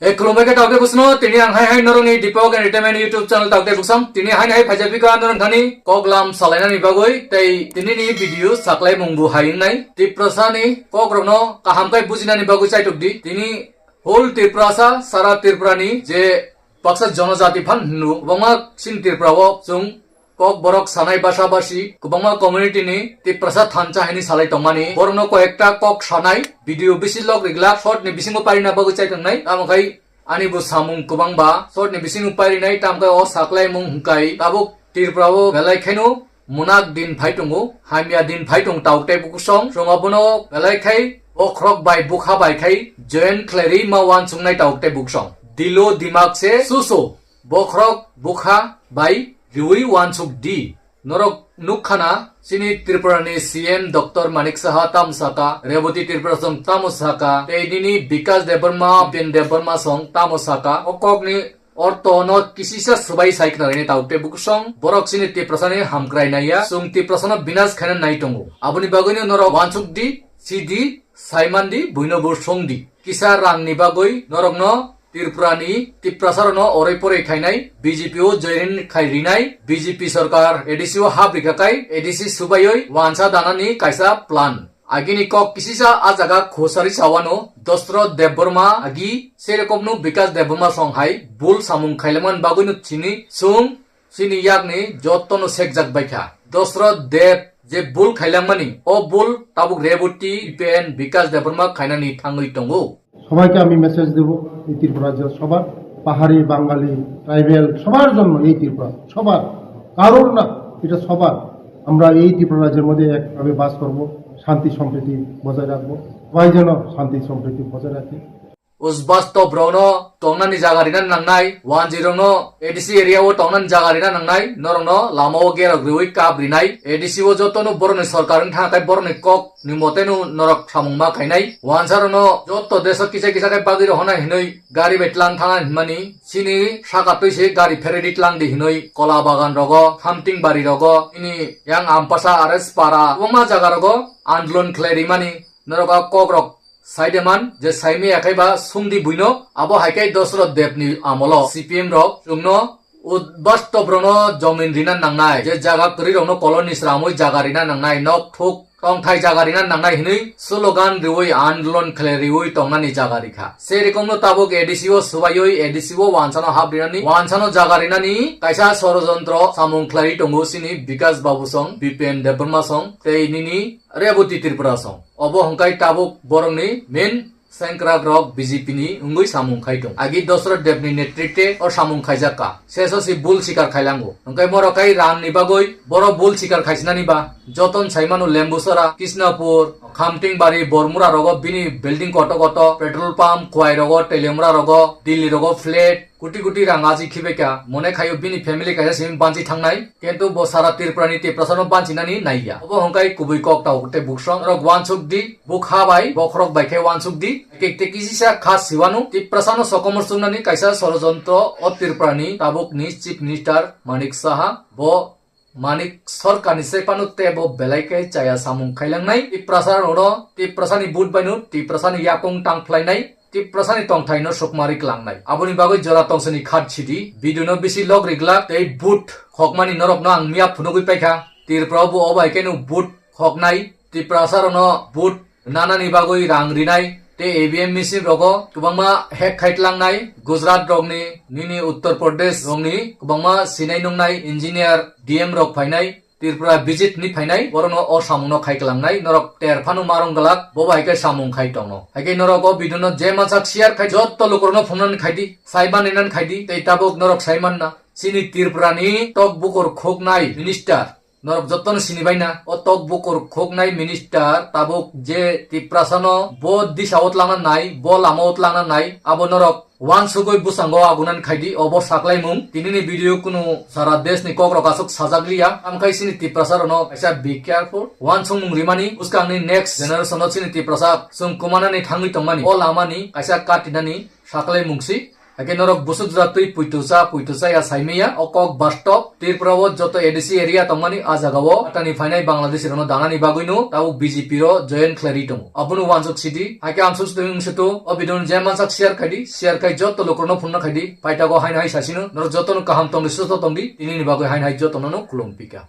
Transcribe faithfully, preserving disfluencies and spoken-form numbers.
Hey, khulumbai khe taote busno, tini ang hai hai norokni Deepak Entertainment YouTube channel taote busam. Tini hai hai phaijak bika norok thani koklam salainani bagwi, tei tini ni video saklai mungbu hai wngnai. Tiprasa ni kokrokno kaham khe bujinani bagwi chaitok di. Tini whole Tiprasa, sara Tripura ni je baksa jonojati phan hwnwi, kwbangma chini Tripura o chwng Kokborok sanai basa basi kwbangma community ni Tiprasa thansa haini salai tongmani. Borokno koyekta kok sanai video bisi log riglak short ni bisingo parina bagwi chai tongnai. Tamo khai ani bo samung kwbangba short ni bisingo parinai, tamo khai o saklaimung hwnkhe tabuk Tripura o belai kheno munak din phai tongo, hamya din phai tong tauk tei bukusong. Chwng abono belai khai bokhorok bai bukha bai khai join khlai ri ma uansuknai tauk tei bukusong. Dilo dimak se suso. Bokhorok bukha bai riwi uansuk di. Norok nukkhana, chini Tripura ni C M Doctor Manik Saha tamo saka, Reboti Tripura song tamo saka, tei nini Bikas Debbarma, Bipen Debbarma song tamo saka. O kokni ortho no kisisa swbai sai khna rini tauk tei bukusong. Borok chini Tiprasa ni hamkrai naiya, chwng Tiprasa no binas khaina nai tongo. Aboni bagwi no norok uansuk di, si di, sai man di, buino bo song di. Kisa rang ni bagwi norok no Tripura ni Tiprasa rok no oroi poroi khainai, B J P o join khai rinai, B J P sorkar A D C o hap rikha khai A D C subaioi wansa danani kaisa plan. Agini kok kisisa a jaga khosari sawano Dosro Debbarma agi serokomno Bikas Debbarma song hai bul samung khailaman bagwino chini chwng chini yakni jottono sekjak baikha. Dosro Deb je bul khailangmani, o bul tabuk Reboti, Bipen, Bikas Debbarma khainani thangwi tongo. সবাইকে আমি মেসেজ দেব, এই ত্রিপুরা রাজ্যের সবার, পাহাড়ি, বাঙালি, ট্রাইবেল, সবার জন্য এই ত্রিপুরা, সবার, কারোর না, এটা সবার। আমরা এই ত্রিপুরা রাজ্যের মধ্যে একভাবে বাস করব, শান্তি সম্প্রীতি বজায় রাখবো, সবাই যেন শান্তি সম্প্রীতি বজায় রাখে। Usbasto borokno tongnani jaga rina nangnai, wanjwi rokno A D C area o tongnani jaga rina nangnai, norokno lama o gerok riwi kap rinai, A D C o jotono borokni sorkar wng thang khe borokni kok ni moteno norok samung ma khainai. Wansa rokno jotto deso kisa kisa khe bagwi rohonai hinwi gari bai tlang thangna hinmani, chini saka twi se gari pheredi tlang di hinwi kola bagan rogo, Khamting bari rogo, ini yang Ampasa R S para, kwbangma jaga rogo andolon khlai rimani norok a kok rok sai de man, je sai maya khe ba sung di buino, abo hai khe Dosro Deb ni amolo C P M rok chwngno Udbasto borokno jomin rina nangnai, je jaga kwrwi rokno colony sramwi jaga rina nangnai, nok thuk tongthai jaga rina nangnai hinwi slogan riwi andolon khlai riwi tongnani jaga rikha. Se rokomno tabuk A D C o swbaiwi A D C o wansano hap rinani, wansano jaga rinani kaisa sorojontro samung khlai tongo chini Bikas Babu song, Bipen Debbarma song tei nini Reboti Tripura song. Obo hwnkhe tabuk borokni main sengkrak rok B J P ni wngwi samung khai tong. Agi Dosro Deb ni netritwe o samung khaijak kha. Seso si bul sikar khailango. Hwnkhe borok kai rang ni bagwi borok bul sikar khaisinani ba. Joton saimano Lembusora, Kisnapur, Khamtingbari, Bormura rogo bini building koto koto, petrol pump, Khowai rogo, Teliamura rogo, Delhi rogo flat, Kuti kuti rang aji khibaikha, mone khaio bini family kaisa simi banchi thangnai, kintu bo sara Tripura ni Tiprasa no banchinani naiya. Obo hwnkhe kubui kok tao tei buksong rok wansuk di, bukha bai, bokhorok bai khe wansuk di, kek tei kisisa kha siwanu, Tiprasa no sokomor chungnani kaisa sorojontro o Tripura ni tabuk ni Chief Minister Manik Saha, bo Manik sorkar ni se phano tebo belai khe chaya samung khailangnai. Tiprasa rokno, Tiprasa ni vote bai no, Tiprasa ni yakung tang phlainai, Tiprasa ni tongthai no sukmari klangnai. Aboni bagwi jora tongsani khat sidi, video no bisi log riglak tei vote khokmani norok no ang miya phunugwi paikha. Tripura bo obo hai khe no vote khoknai, Tiprasa rokno vote nanani bagwi rang rinai, tei E V M machine rogo kwbangma hack khai tlangnai, Gujarat rokni, nini Uttar Pradesh rokni kwbangma sinai nungnai engineer, D M rok phainai, Tripura visit ni phainai, borokno o samungno khai kwlangnai, norok ter phano marong glak, bo bai khe samung khai tongno. Hai khe norok o video no je mansak share khai, jotto lukurokno phungnani khai di, saiman rinani khai di, tei tabuk norok saiman na, chini Tripura ni tok bukur khuknai minister, Norok jotono sini bai na, o tok bukur khuknai minister tabuk je Tiprasa no bo disa o tlangna nai, bo lama o tlangna nai, abo norok wansugwi bwskango agunan khai di, obo saklaimung. Tini ni video kunu sara desh ni kok rok aswk sajak liya, amkhai chini Tiprasa rok no kaisa be careful, wansukmung rimani, bwskang ni next generation no chini Tiprasa chwng kwmanani thangwi tongmani, o lama ni kaisa katinani saklaimung si. Haikhe norok busuk jatwi puito cha, puito cha ya saimaya, o kok bastop. Tripura o joto A D C area tongmani a jaga o tani phainai Bangladeshi rokno danani bagwi no tabuk B J P ro join khlai ri tongo. Abono wansuk sidi, haikhe amsuk sidi wngsutu, o video no je mansak share khaidi, share khai joto lukurokno phunna khaidi, paithago haino hai sasino, norok jotono kaham tongdi, susto tongdi, tinini bagwi haino hai jotono no khulum pika.